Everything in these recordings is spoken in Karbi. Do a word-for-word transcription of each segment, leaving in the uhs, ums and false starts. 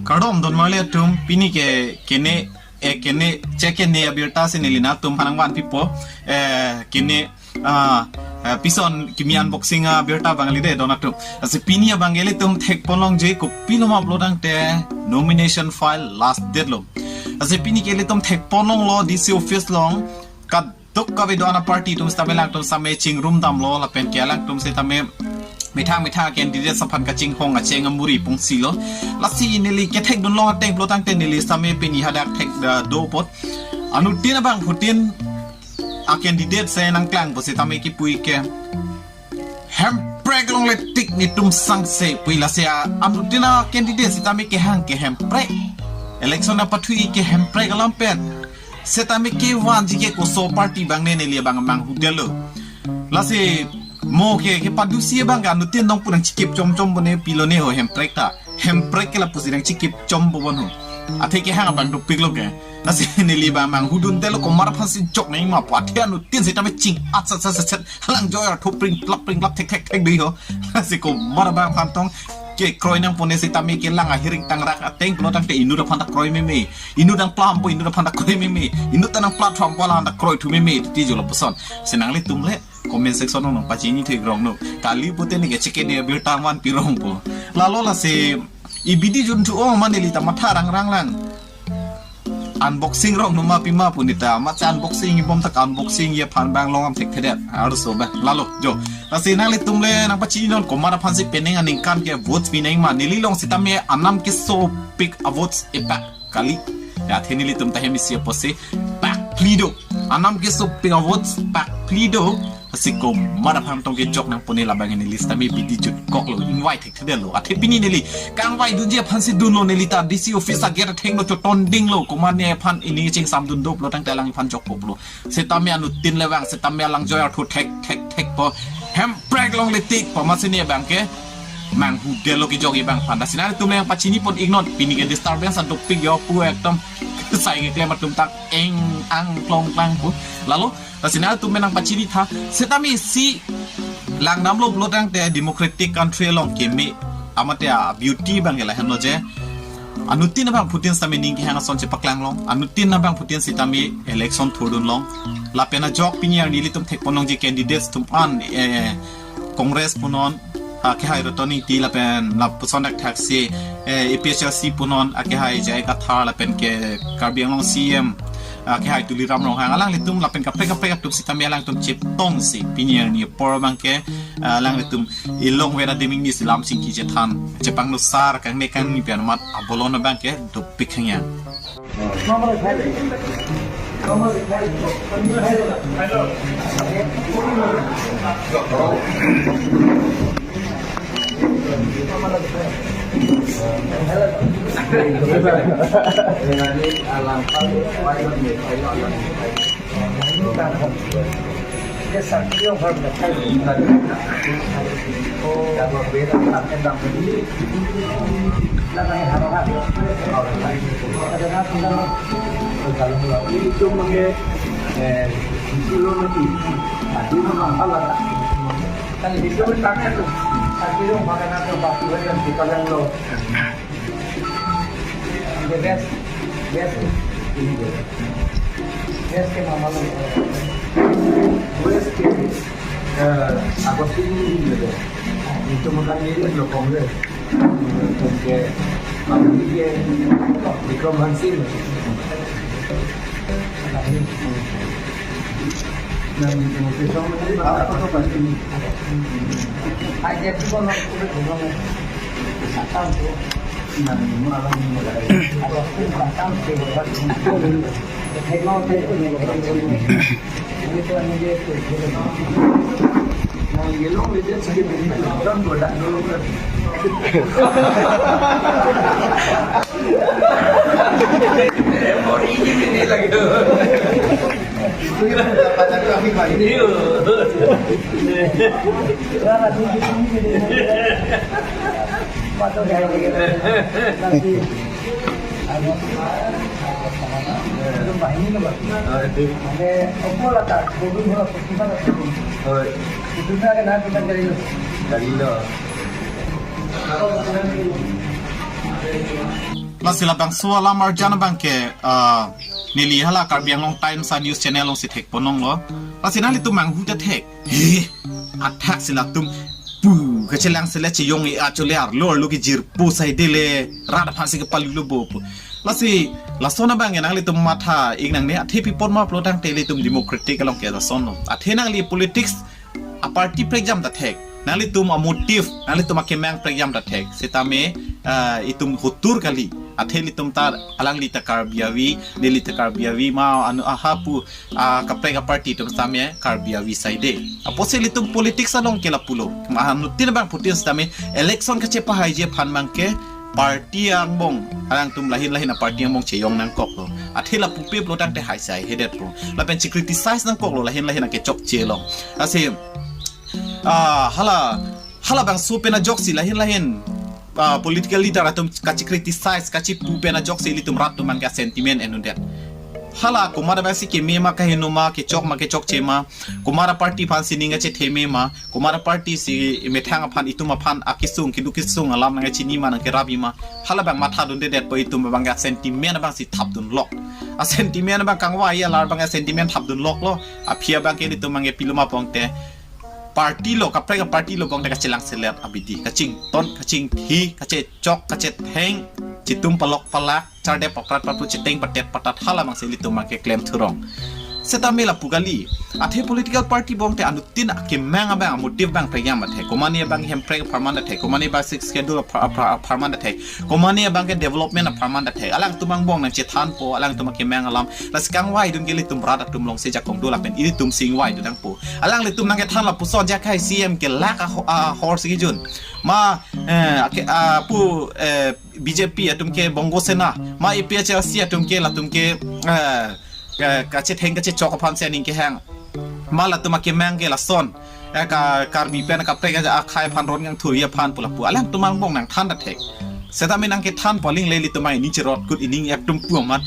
Kardom don marli atum, pini ke kene, eh, kene, che kene abirta si neli nangtum aphan nangvanpipo, eh, kene, ah, eh, pison kimi unboxing abirta abang kali de don atum. Lasi pini abang ke ilitum thekpon longji kopilo ma pulo tangte nomination file last date lo. Lasi pini ke ilitum thekpon longlo D C office along, kadokave do-an aparty atum sitame alangtum sitame chingrum damlo lapen ke alangtum sitame methang methang candidate aphan kachinghong acheng amuri pungsilo. Lasi neli kethekdun long ateng pulo tangte neli sitame pini hadak thek, ah, do apot. Anuttin abangphutin a candidate si nangklangpo sitame kipu ke hemprek longle tik netum sangse pu, lasi a anuttin a candidate sitame kehang ke hemprek. Election apathu ke hemprek alam pen. Sitame kevanji ke koso party abang ne neli abang manghu detlo. Lasi mo ke, ke padusi abang ke anuttin dong pu nangchikip chomchom pu ne pilo ne ho hemprek ta. Hemprek ke lapusi nangchikip chom pu bon ho. Athe kehang abang dopiklo ke. Lasi neli abang manghudun detlo komat aphansi jok nangji ma pu. Athe anuttin sitame ching-at sat sat sat sat. Halang joy artho pring plap pring plap thek thek thek dei ho. Lasi komat abang aphan tong kekroi nangpo ne sitame kelang ahiring tangrak ateng pulo tangte inut aphan ta kroi meme. Inut nangplampo, inut aphan ta kroi meme. Inut ta nangplatform pu alang ta kroithu meme titi jolo puson. Lasi nanglitum le comment section along nangpachini thu-ik rong no. Kali pute ne ke che kene abirta nangvanpi rongpo. Lalo lasi ibidi junthu o ma neli ta matha rang rang lang. Unboxing rong numa pima punita. Matsa unboxing ibom tak unboxing ye aphan abang long am thekthedet. Arso abang. Lalo jo. Lasi nanglitum le nangpachini non komat aphansi penang aningkan ke votes pi nangji ma. Neli along sitame anam kesopik a votes epak kali. Ya, athe nelitum ta hem isi apotsi pak phli do. Anam kesopik a votes pak phli do. Lasi komat aphan tong kejok nangpo ne labang neli sitame bidi jutkoklo, invite thekthedetlo. Athe pini neli kangvaidunji aphansi dunlo, neli ta D C office a gate athengno chotondinglo. Komat ne aphan ili chingsamdun do pulo tangte alang aphan jokpo pulo. Sitame anuttin le vang, sitame alang joy artho thek thek thekpo. Hemprek longle tik pu amatsi ne abang ke manghu detlo kejokji abang aphan. Lasi nanglitum le nangpachinipon-ik non, pini ke disturbance adopik jo pu ekdom sai keklem atum tak eng ang klong klang pu. Lalo lasi nanglitum le nangpachinitha. Sitame isi langdamlo pulo tangte democratic country along keme amate a beauty abang ke lahenlo je anuttin abangphutin sitame ning kehang ason chepaklang long. Anuttin abangphutin sitame election thurdun long. Lapen ajok pini arni ilitum thekpon longji candidates atum an, eh, Congress punon, ah, kehai Ratan Engti lapen lapuson dak thaksi, eh, A P H L C punon, ah, kehai J I Kathar lapen ke Karbi Anglong C E M, ah, kehai Tuliram Ronghang, alanglitum lapen kaprek kaprek atum sitame alangtum cheptongsi pini arni apor abang ke, ah, alanglitum ilong vera diming ni silam singki chethan chepangno sar kangnek kangni pen amat abolon abang ke dopik khang yang. The best, best, best ke mama lo. Best ke, eh, Agustin ini gitu. Itu makan ini lo Congress. Ke kami ke Bikram Hansin. Nah, itu ke sama ini apa apa pasti. Aja tu kalau aku belum. Atau tu. Lasi labangso alam arjan abangke, ah, neli hala Karbi Anglong Times a news channel alongsi thekponlonglo. Lasi nanglitum manghu ta thek. He, athak si latum pu kachelangselet cheyong-e achole arlo arlo kejirpo saidele rat aphansi kepalulo bo pu. Lasi lason abangke nanglitum matha ik nangne, athe pi apot ma pulotangte ilitum democratic along ke lasonlo. Athe nangli politics a party prekjam ta thek, nanglitum a motive, nanglitum akemang prekjam ta thek. Setame, ah, itum hotur kali. Athe ilitum ta alangli ta Karbi avi, neli ta Karbi avi ma anu aha pu, ah, kaprek a party atum setame Karbi avi saide. Apotsi ilitum politics along ke lapulo. Ma anuttin abangphutin setame election kachepahaiji aphan abangke party angbong, alangtum lahin lahin a party angbong cheyong nangkoklo. Athe lapupe pulotangte haisai hedetpo. Lapen che-criticize nangkoklo lahin lahin akechokche along. Lasi, ah, hala, halabangso pen ajoksi lahin lahin, ah, political leader atum kache-criticize, kachepu pen ajoksi ilitum rat atum abangke sentiment en-undet. Hala komat abangsi keme ma, kaheno ma, kechok ma, kechokche ma, komat a party aphansi ning kachetheme ma, komat a party si methang aphan, itum aphan akesung, keduk kesung alam nangkachini ma, nangkerapi ma, halabang mathadundedetpo, itum abangke sentiment abangsi thapdunlok. A sentiment abang kangvai alar abangke sentiment thapdunloklo. Aphi abangke ilitum abangke pilo ma pulotangte, party lo, kaprek a party lo pulotangte kachelangselet abidi, kachington, kachingthi, kachechok, kachetheng, chitum palok palak, charde paprat papru, chetheng patet patat, hala abangsi ilitum abangke klemthurong. Setame lapu kali. Athe political party pulotangte anuttin akemang abang, a motive abang prekjam athe. Komane abang hemprek apharman athe, komane abang Sixth Schedule apha-, apha-, apharman athe, komane abangke development apharman athe. Alangtum angbong nangchethanpo, alangtum akemang alam. Lasi kangvaidun ke ilitum rat atum alongsi jakong do lapen ilitumsi ingvaidun nangpo. Alanglitum nangkethan lapuson, jakhai C M ke lak a ho-, ahorsi kejun. Ma, eh, ake, ah, pu, eh, B J P atum ke Bongo Sena, ma A P H L C atum ke, latum ke, eh, ka-, kachetheng kachechok aphansi aning kehang. Ma latum akemang ke lason. Eh, ka-, Karbi pen kaprek aja akhai aphan ron kangthurji aphan pu lapu. Alangtum angbong nangthan ta thek. Setame nangkethanpo, aling le ilitum ai ning cherot kut, ining ekdom pu amat,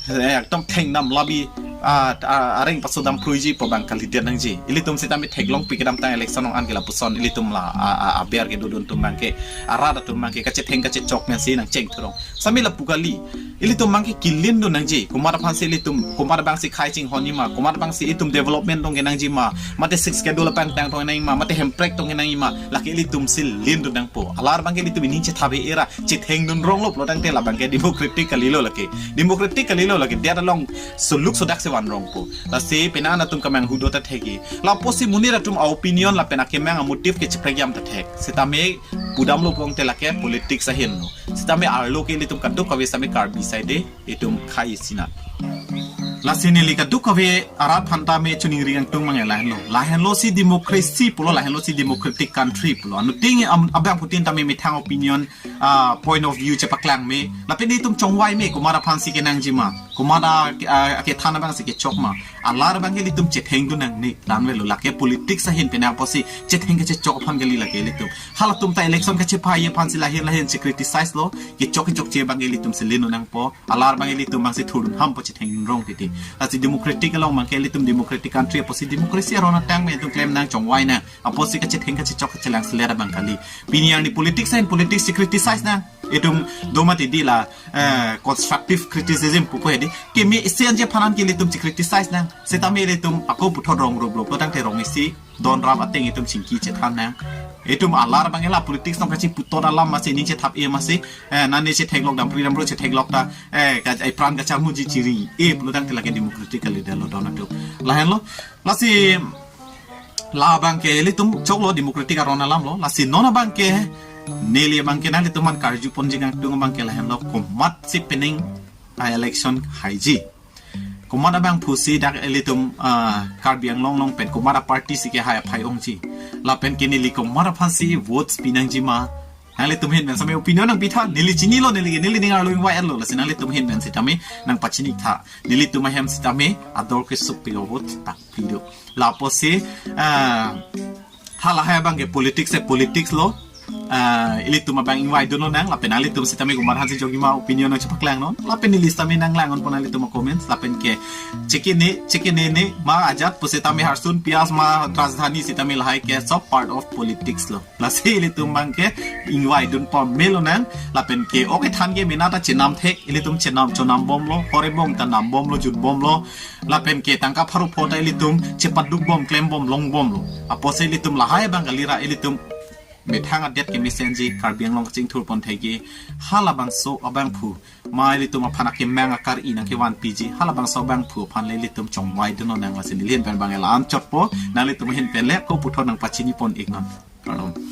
eh, ekdom thengnam labi, ah, ah, areng pasodam phruiji pu abang kalidet nangji. Ilitum setame theklongpi kedamtang election along an ke lapuson ilitum la, ah, ah, aber kedodun atum abangke, arat atum abangke kachetheng kachechok mensi nangchengthurong. Setame lapu kali. Ilitum abangke kilindun nangji. Komat aphansi ilitum, komat abangsi khei chinghonji ma, komat abangsi itum development tong kenangji ma, mate Sixth Schedule apangtang tong kenangji ma, mate hemprek tong kenangji ma, lake ilitumsi lindun nangpo. Alar abangke ilitum ining chethap-e ra chethengdunronglo pulotangte labangke democratic kalilo lake. Democratic kalilo lake, det along suluk sudaksi vanrongpo. Lasi penang atum kemanghu do ta thekji. Lapusi monit atum a opinion lapen akemang a motive ke cheprekjam ta thek. Setame pudamlo pulotangte lake politics ahinlo. Setame arlo ke ilitum kadokave setame Karbi saide itum khei sinat. Lasi neli kadokave arat aphan tame choningri kangtung abang lahenlo. Lahenlo si democracy pulo, lahenlo si democratic country pulo. Anuttin am-, abangphutin tame methang opinion, ah, point of view chepaklang me. Lapen itum chongvai me, komat aphansi kenangji ma, komat a, a, akethan abangsi kechok ma. Alar abangke ilitum chethengdun nangne, tangvelo, lake politics ahin, penang apotsi chetheng kachechok aphan kali lake ilitum. Halatum ta election kachepahaiji aphansi lahin lahin che-criticize lo, kechok kechokche abangke ilitumsi lindun nangpo. Alar abang ilitum abangsi thurdun hampo, chethengdunrong titi. Lasi democratic along abangke ilitum democratic country apotsi democracy aron atang me itum klem nang, chongvai nang. Apotsi kachetheng kachechok kachelangselet abang kali. Pini arni politics ahin politics che-criticize nang. Itum do mati di la, eh, constructive criticism pupo hedi. Keme isi anje aphan an ke ilitum che-criticize nang. Setame ilitum ako puthot rong rup rup pulotangte rong isi don rap ateng itum chingki chethan nang. Itum alar abang la politics along kachiputhot alam masi ining chethap-e masi, eh, nani chetheklok, dampri dampro chetheklok ta, eh, ka, eh, pran kacharmuji chiri-e pulotangte lake democratic kalidetlo don atum. Lahenlo. Lasi labangke ilitum choklo, democratic aron alamlo. Lasi non abangke neli abangke nanglitum aphan karjuponji kangtung abangke lahenlo, komatsi penang a election haiji. Komat abangphusi dak ilitum, ah, Karbi Anglong along pen komat a party si kehai aphai ongji. Lapen ke neli komat aphansi votes pinangji ma, nanglitum ahin pen setame opinion nangpitha, neli chinilo, neli, neli ning arlo ingvai-etlo, lasi nanglitum ahin pen setame nangpachinik tha. Nelitum ahem setame ador kesuk pi vote tak pido. Lapusi, ah, halahai abangke politics e politics lo. Ah, ilitum abang ingvai dun lonang, lapen nanglitum sitame komat aphansi jongji ma opinion nangchepaklang non, lapen ili sitame nanglang non pon nanglitum comments, lapen ke chekene chekene ne ma ajat pusitame harsun pias ma rajdhani sitame lahai ke sob part of politics lo. Lasi ilitum abang ke ingvai dun pame lonang, lapen ke oke than ke mena ta chenam thek, ilitum chenam chonam bomlo, hore bong ta nam bomlo, jut bomlo, lapen ke tangka pharo pho ta ilitum chepaduk bom, klem bom, long bomlo. Apotsi ilitum lahai abang kalira ilitum methang adet kemesenji, Karbi Anglong kachingthur pon thekji, halabangso abangphu, ma ilitum aphan akemang akar-i nangkevanpiji, halabangso abangphu aphan le ilitum chongvai dun lonang, lasi neli ahin pen abang la-an chotpo, nanglitum ahin pen le ako puthot nangpachini pon iknon. Kardom.